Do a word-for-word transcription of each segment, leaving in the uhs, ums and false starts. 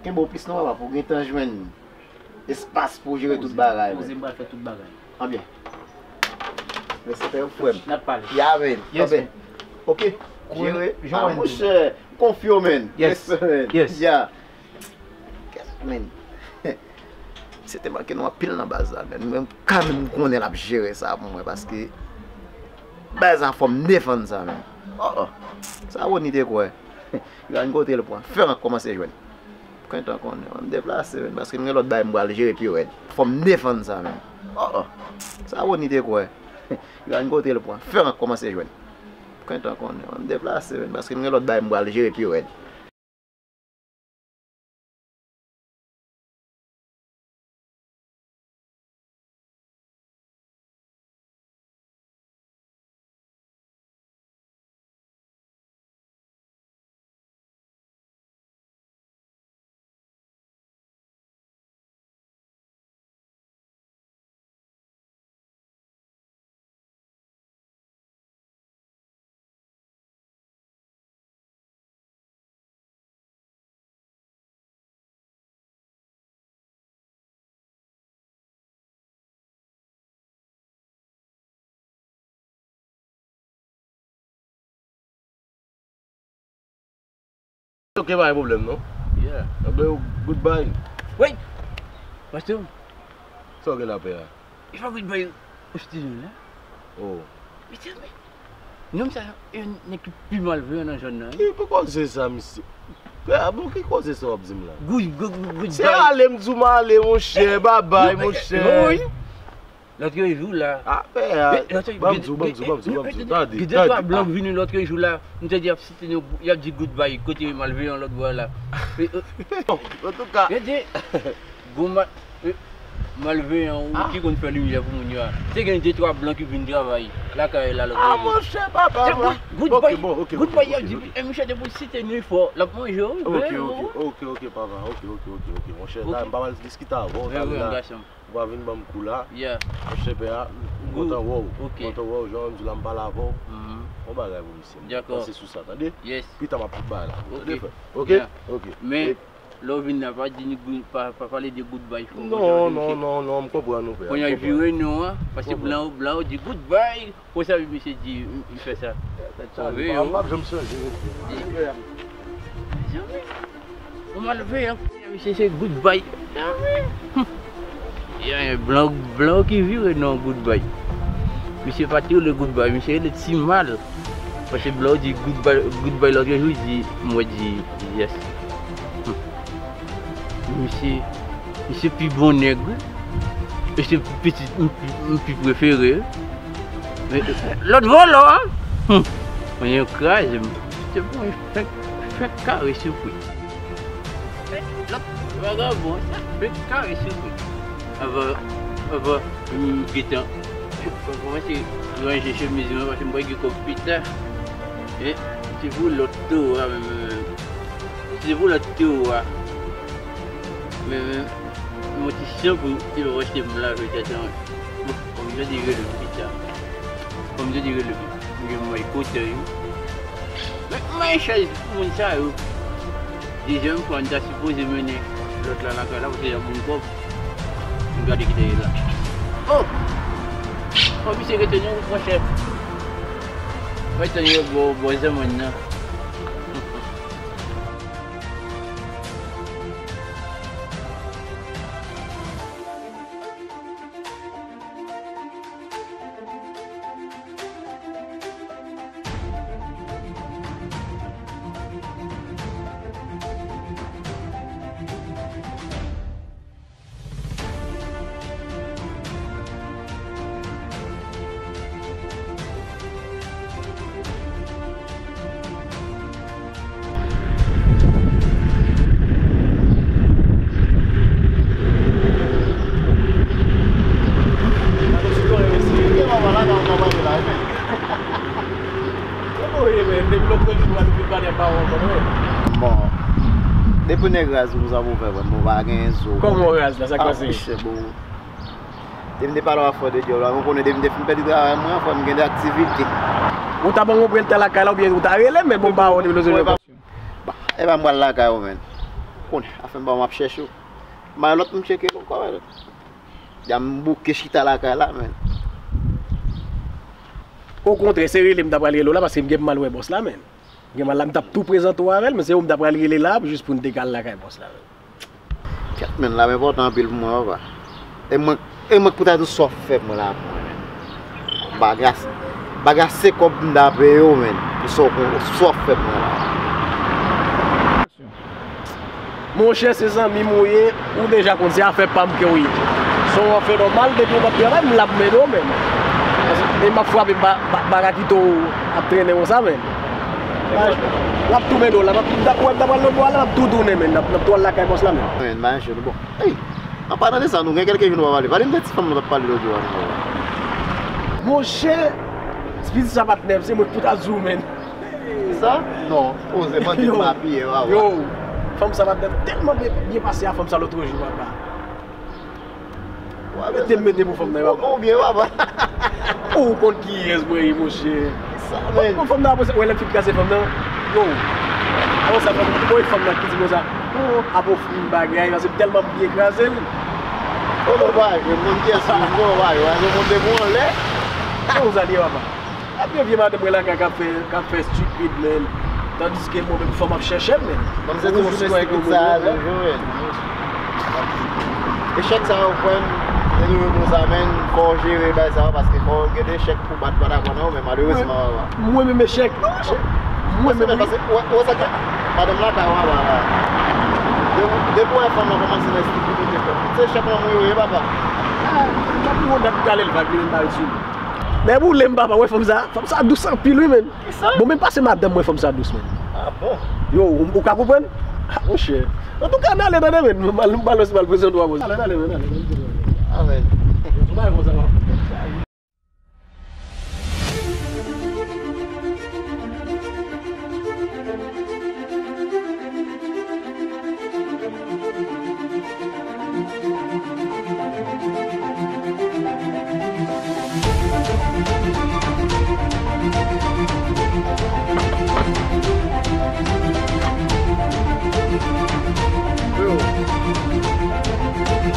Kenbe w plis non, papa, pou w gentan jwenn espas pou w jere tout bagay, men. Poze, m pral fè tout bagay. Anbyen. Mèsi, frè m. N ap pale. Ya, men. Yes, men. Ok. Jere. Ah, monchè, m konfye w, men. Yes. Respè, men. Yes. Ya. Kès, men. Misye te manke nou anpil nan baz la, men. Mwen kanmenm m konnen l ap jere sa pou mwen, paske baz la fò m defann sa, men. Oh, oh. Sa Rony te kwè. Gade kote l pran. Frank kòmanse jwenn. Kentan konnen, m deplase, men, paske m gen lòt bagay m pral jere pi rèd. Fò m defann sa, men. Oh, oh. Sa Rony te kwè. Gade kote l pran. Frank kòmanse jwenn. Kentan konnen, m deplase, men, paske m gen lòt bagay m pral jere pi rèd. Ok, pa gen pwoblèm non. Yeah. Ebyen, goodbye. Wait! Pastè. Sa w gen la, pè a? E pa goodbye ou site nou la? Oh. Mesye, men, nonm sa, e nèg ki pi malveyan nan zòn nan, wi. Ki, ki koze sa, misye? Pè a, bon, ki koze sa w ap di m la? Good, good, good, good. Se ale m di w m ale, monchè, babay, monchè. Wi. Lòt jou la. Ah, pè a, ban m di w, ban m di w, ban m di w, ban m di w. Tande, tande. Gen de twa blan k vini lòt jou la. M te di y ap site nou, y ap di goodbye, kote malveyan lòt bò la. Antouka. Gade, gwo ma-, e, malveyan ou ki konn fè limyè pou moun yo a. Te gen de twa blan ki vin travay lakay la lòt jou. Ah, monchè, papa, goodbye, goodbye, y ap di, e, misye te pou site nou fò, l ap manje, wi. Ok, ok, ok, ok, papa, ok, ok, ok, ok, monchè, m pa pral diskite avè w, tande la. Ou pa vin ban m kou la. Yeah. Monchè pè a, m kontan wè w. Ok. M kontan wè w, jan m di w la, m pale avè w. Mhm. Yon bagay pou misye. Dakò. Panse sou sa, tande? Yes. Pita m ap tout bagay la. Ok. Tande, frè? Ok? Yeah. Ok. Men, lè w vin la, pa di ni gou-, pa, pa pale de goodbye fò. Non, non, non, non, m konprann ou, pè a. Kounye a, vire non an, paske blan, blan yo di goodbye. Konsa wi, misye di, m, m fè sa. Sa vle yo. M p ap janm chanje, mesye. Janm. Ou malveyan. Misye se goodbye. Janm. Ya, blan, blan ki vire non goodbye. Misye pa te rele goodbye, misye rele ti mal. Paske blan di goodbye, goodbye lòt jou, di, mwen di yes. Misye, misye pi bon nèg, wi. Misye pitit m, m pi prefere, wi. Men, lòt vòlò a, hmm, mwen yo kraze m. Se bon, fèk, fèk kare soufri. Lòt vagabon, sa fèk kare soufri. Avan, avan, m gentan kòmanse ranje chemiz mwen, paske m pa gen kòb pita. E, se pou lòt towo a menm, menm. Se pou lòt towo a. Men, men, mwen ti chan pou li pa achte m la, petèt, an. Bon, kòm jan di rele m pita. Kòm jan di rele m, m gen mwen kote yo. Men, mwen chèz pou moun sa yo. Dezyèm fwa, m ta sipoze mennen lòt la lakay la, paske y ap moun kòb. M gade ki te ye la. Oh! Oh, misye rete non, monchè. Rete non, bò, bò, zanmann nan. Bon, depi nèg raz ou sa pou fè, bon, nou pa gen zo. Kòman w raz la, sa k pase? Ah, monchè, bon. Depi m te pale w a frè de dyòl la, nou konnen depi m te fin pèdi travay mwen, frè m gen de aktivite. Ou ta ban m yon prèt lakay la, oubyen ou ta rele m, men bon, m pa wè w depi lòt jou. Bon, e pa m pral lakay ou, menn. Konnen, afè m pa w m ap chèche w. M pa gen lòt moun cheke l ankò, men. Ya m bouke chita lakay la, men. Okontrè, se rele m ta pral rele w la, paske m gen mal wè bòs la, men. M gen mal la, m t ap tou prezante w avè l, men se ou m ta pral rele la, jis pou n te ka al lakay bòs la, men. Kèt, men, la m enpòtan anpil pou mwen, papa. E mwen, e mwen k pou ta di w sa w fè pou mwen la pou mwen, men. Bagay, bagay se kòb m ta peye w, men. Pou sa w kon, sa w fè pou mwen la. Monchè, se zanmi m ou ye, ou deja konn se afè pa m ke w ye. Se yon afè nòmal, depi w p ap travay, m la pou m ede w, men. E m ap frape, m pa, pa, pa ka kite w ap trennen konsa, men. L ap tou mennen w la, m ap, m t ap, wè, m t ap al lòt bò a la, m ap tou tounen, men, n ap, n ap tou al lakay bòs la, men. Men, mache nou bon. Ey, an palan de sa, nou gen kèlke jou nou pa pale. Pale m de ti fanm nou t ap pale lòt jou a, non. Monchè, Speedy sa patnè m, se mwen k pou ta di w, men. Sa? Non, poze, mande m apiye, wa, wa. Yo, fanm sa patnè m tèlman byen, byen pase a fanm sa lòt jou, papa. Mete m, mete pou fanm nan, papa. Ou byen, papa. Ou konn kiyès mwen ye, monchè. Sa, men. Bon, fanm nan, apre sa, wè lè m fin kraze fanm nan. Yo. Apre sa, fanm, bon, e fanm nan ki di konsa. Bon, ap ofri m bagay, paske m tèlman byen kraze l. Oh, non, pa, gen moun ki èske m bon, pa, yo, gen moun de bon anlè. Sa ou sa li ye, papa? Apre vye madanm mwen lakay k ap fè, k ap fè stupid, men. Tandiske mwen menm fanm ap chèche m, men. Fanm se ti moun stupid sa a toujou, men. Echèk sa yo, frè m, se toujou konsa, men. Fò w jere bagay sa yo, paske fò w gen de echèk pou bat pa dakò nan yo, men malerezman, papa. Mwen menm echèk, non, echèk. Mwen menm, wi. Paske, wè, wè sa k fè? Madanm lakay ou, papa, la. Depi, depi w wè fanm nan kòmanse nan stupidite, frè m. Se echèk lanmou yo ye, papa. Ah, m ap yon dat talè l va vin bay sou. Men boule m, papa, wè fanm sa. Fanm sa dous anpil, wi, men. Kisa? Bon, men pase madanm mwen, fanm sa dous, men. Ah bon? Yo, ou, ou ka konprann? Ah, monchè. Antouka, n ale, tande, men. M al, m al, m al prezante w a bòs. Ale, ale, men, ale, men. Amèn. Ou pa konsa, non.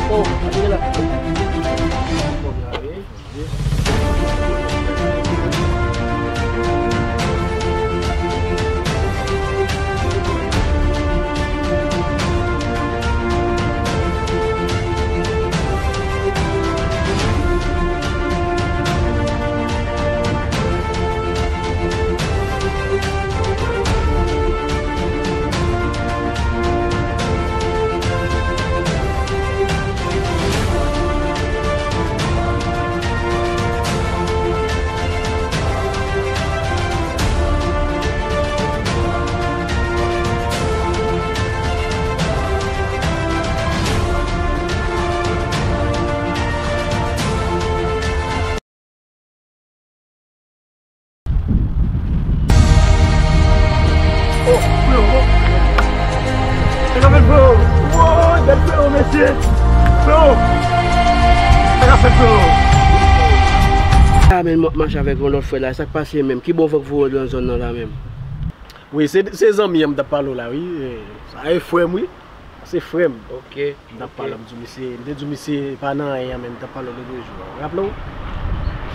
Oh, freo, oh. Sa k ap fèt, freo? Woy, gad freo, mesye. Freo. Sa k ap fèt, freo? Ah, men m ap mache avèk yon lòt frè la. Sa k pase menm? Ki bò fòk voye w nan zòn nan la menm? Wi, se, se zanmi an m t ap pale w la, wi. Eh, sa e frè m, wi. Se frè m. Ok. M t ap pale, m di misye, m te di misye pa nan anyen, men m t ap pale lòt jou a. Raple w?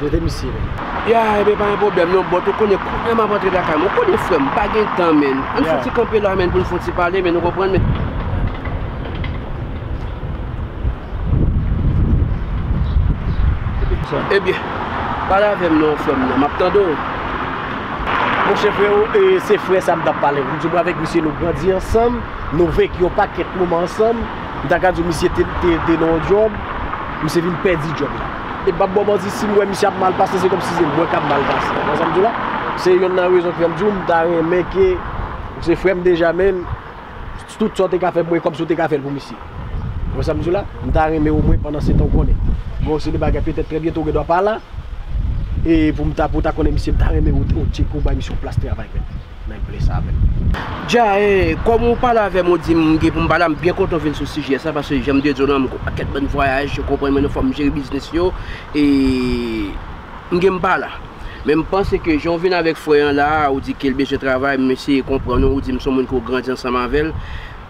Se te misye, men. Ya, ebyen, pa gen pwoblèm, non, but ou konnen, kounye a m ap antre lakay mwen. Ou konnen, frè m, m pa gen tan, men. Ann fouti kanpe la, men, pou n fouti pale, men, ou konprann, men. Ebyen, pale avè m, non, frè m, non. M ap tande w. Monchè, freo, e, se frè sa m t ap pale. M di w, mwen avèk misye, nou grandi ansanm. Nou veki yon pakèt moman ansanm. M ta ka di w misye te, te, te nan yon djòb, misye vin pèdi djòb la. E m p ap ba w manti, si m wè misye ap mal pase, se kòmsi se mwen k ap mal pase. Ou konprann sa m di w la? Se yonn nan rezon ki fè m di w, m ta renmen ke, se frè m deja, men tout sa w te ka fè pou mwen, kòmsi w te ka fè l pou misye. Ou konprann sa m di w la? M ta renmen omwen pandan se tan w konnen. Bon, se de bagay, petèt trè byento w gen dwa pa la. E pou m ta, pou w ta konnen misye, m ta renmen ou, ou tcheke, ou bay misye yon plas travay, men. Nèg blese avè l. Dja, e, kòm ou pale avè m, ou di m gen pou m pale, m byen kontan w vin sou sijè sa, paske jan m te di w lan, m gon pakèt bann vwayaj, ou konprann, men nou fò m jere biznis yo, e m gen m pa la. Men m panse ke jan w vin avèk frè an la, ou di ke l bezwen travay, m eseye konprann ou, ou di m se yon moun ke w grandi ansanm avè l.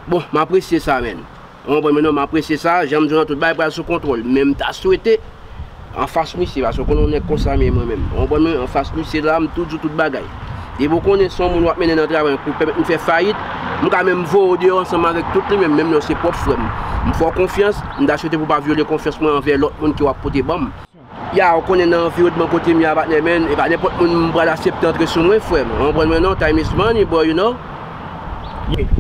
Bon, m apresye sa, menn. Ou konprann mwen non, m apresye sa, jan m di w nan tout bagay pral sou kontwòl. Men m ta swete anfas misye, paske w konnen yon nèg konsa m ye mwen menm. Ou konprann mwen, anfas misye la, m tou di w tout bagay. Depi w konnen se yon moun w ap mennen nan travay pou pèmèt m fè fayit, m ka menm voye w deyò ansanm avèk tout li menm, menm lè w se pwòp frè m. M fè w konfyans, m ta swete pou w pa vyole konfyans mwen anvè lòt moun ke w ap pote ban m. Ya, ou konnen nan anviwònman kote m ye a, patnè, men, e pa nenpòt moun m pral aksepte antre sou mwen, frè m. Ou konprann mwen non, time is money, bro, you know.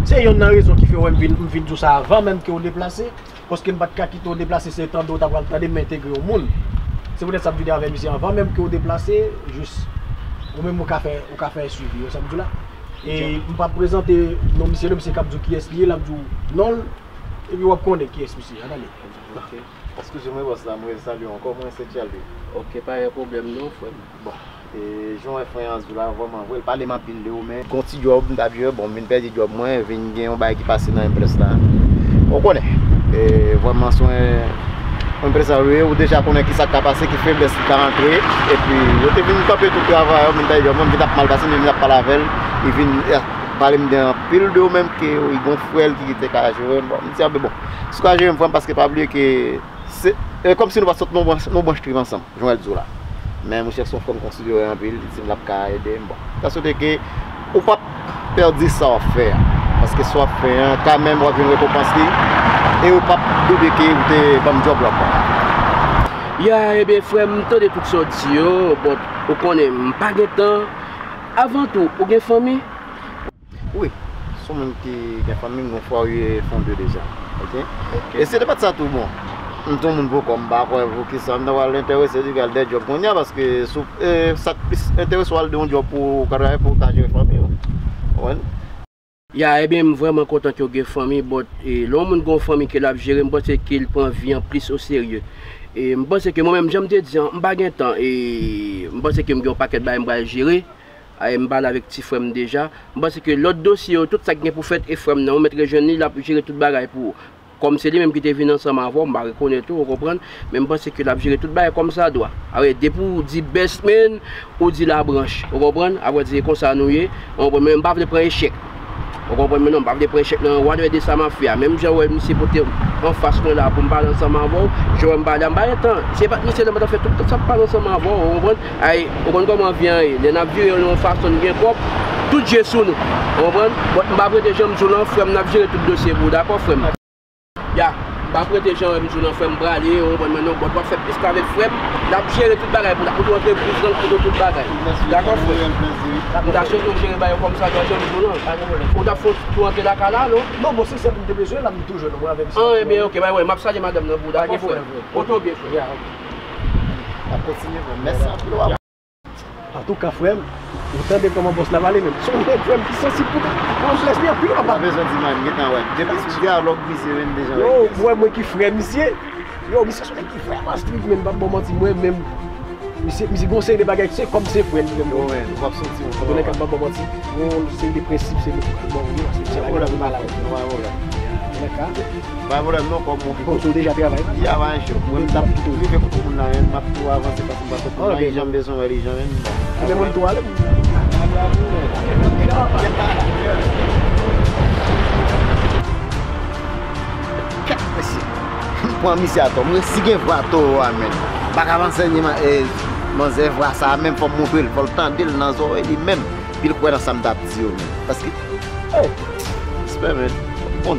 Se yonn nan rezon ki fè w wè m vin, m vin di w sa avan menm ke w deplase. Paske m pa t ka kite w deplase, se tande w ta pral tande m entegre yon moun. Se poutèt sa m vini avè misye anvan menm ke w deplase, jis ou menm ou ka fè, ou ka fè swivi, ou sa m di w la. E m p ap prezante non misye non, misye k ap di w kiyès li ye, l ap di w non l, epi w ap konnen kiyès misye ye. Ann ale. Eskize mwen bòs la, mwen salye w ankò, mwen se Tchèlby. Ok, pa gen pwoblèm non, frè m. Bon, e, jan w wè frè an di w la, vrèman vre, l pale m anpil de ou, men gon ti djòb m t ap jere, bon, m vin pèdi djòb mwen, vin gen yon bagay ki pase nan Empress la. Ou konnen, e, vrèman se yon enpresaryo, ou deja konnen ki sa k ka pase, ki feblès ki ka antre, epi yo te vin kanpe tout travay yo, m vin pèdi djòb mwen, m vin ap mal pase, m vin ap pale avè l, li vin pale m de anpil de ou menm ke li gon frè l ki te ka jere m, bon, m di, a, men bon, si w ka jere m, frè m, paske pa bliye ke Se e, kòmsi nou pa t sot nan branch, nan branch tribi ansanm, jan w wè l di w la. Men monchè, se yon frè m konsidere anpil, li di m l ap ka ede m. Bon, m ta swete ke ou p ap pèdi sa w ap fè a. Paske sa w ap fè a, kanmenm w ap jwenn rekonpans li. E ou p ap doute ke ou te ban m djòb la ankò. Ya, ebyen, frè m, m tande tout sa w di yo, but ou konnen, m pa gen tan. Avan tou, ou gen fanmi? Wi, se yon moun ki gen fanmi, m gen yon fwaye fonde deja. Ok? E se te pa t sa tou, bon, m te yon moun pou kò m, m pa kwè poukisa m ta pral enterese li al de djòb kounye a, paske sou, e, sa k plis enterese w al de yon djòb pou w ka travay pou w ka jere fanmi w. Ou konprann? Ya, ebyen, m vrèman kontan ke w gen fanmi, but, e, lè yon moun gen yon fanmi ke l ap jere, m panse ke l pran vi an plis oserye. E, m panse ke mwen menm, jan m te di an, m pa gen tan, e, m panse ke m gen yon pakèt bagay m pral jere. Ay, m pale avèk ti frè m deja. M panse ke lòt dosye yo, tout sa k gen pou fèt, e frè m nan, ou mèt rejwenn li, l ap jere tout bagay pou ou. Kòm se li menm ki te vin ansanm avè w, m pa rekonèt ou, ou konprann? Men m panse ke l ap jere tout bagay kòmsadwa. Alò, depi w di best man, ou di labranch, ou konprann? Apre di se konsa nou ye, ou konprann? Men m pa vle pran echèk. Ou konprann mwen non, m pa vle pran echèk nan whatever de sa m ap fè a. Menm jan w wè misye pote anfas mwen la pou m pale ansanm avè w, jan w wè m pale a, m pa gen tan. Se pa t misye nan m ap fè tout tan sa m pale ansanm avè w, ou konprann? Ay, ou konn kòman vi an ye. Lè n ap vire nou yon fason, n gen kòb, tout je sou nou. Ou konprann? But m p ap rete jan m di w lan, frè m, n ap jere tout dosye pou ou, dakò, frè m? Ya, m p ap rete jan m di w lan, frè m, prale, ou konprann mwen non, but w ap fè plis avèk frè m, n ap jere tout bagay pou ou, ou tou antre plis nan kote tout bagay. Dakò, frè m? M ta swete w jere bagay yo kòmsadwa jan m di w lan. Ou t ap fè yon tou antre lakay la, non? Non, bon, se sèl m te bezwen, la m toujou, non, mwen avè misye. Ah, ebyen, ok, bay, m ap salye madanm nan pou ou, dakò, frè m? Ou tou byen, frè m. Ya, ok. N ap kontinye, frè m. Mèsi anpil, w ap. Antouka, frè m, ou tande kòman bòs la pale menm. Se yon nèg, frè m, ki sansib pou tout. Yon blès li anpil, papa. Pa bezwen di m anyen, m gentan wè. Depi sou dyalòg misye menm deja. Yo, ou wè mwen ki frè misye. Yo, misye se yon nèg ki vrèman strik, men m p ap ba w manti, mwen menm. Misye, misye gen yon seri de bagay, se kòm se frè l, li menm. Yo, men, ou p ap soti yon. Yon nèg k ap ba w manti. Gen yon seri de prensip, se li pou kal ba w yo, paske misye pa gen anvi pale avè w. Ou wè, ou wè. Ou wè ka. Pa gen pwoblèm non, kòm ou. Bon, si w deja travay. Ya, pa gen cho. Mwen, m t ap rive kote moun la, men m ap tou avanse paske m pa sot moun la, li jan m bezwen wè li jan menm. Bon. Ebyen, mwen tou ale. Kèt mesye. M pran misye atò. Mwen si gen vwa towo a menm. M pa ka ansèye manzè vwa sa a menm, fò m montre l, fò l tande l nan zòrèy li menm. Pi l kwè nan sa m t ap di yo menm. Paske, hey, respè menm. Bon.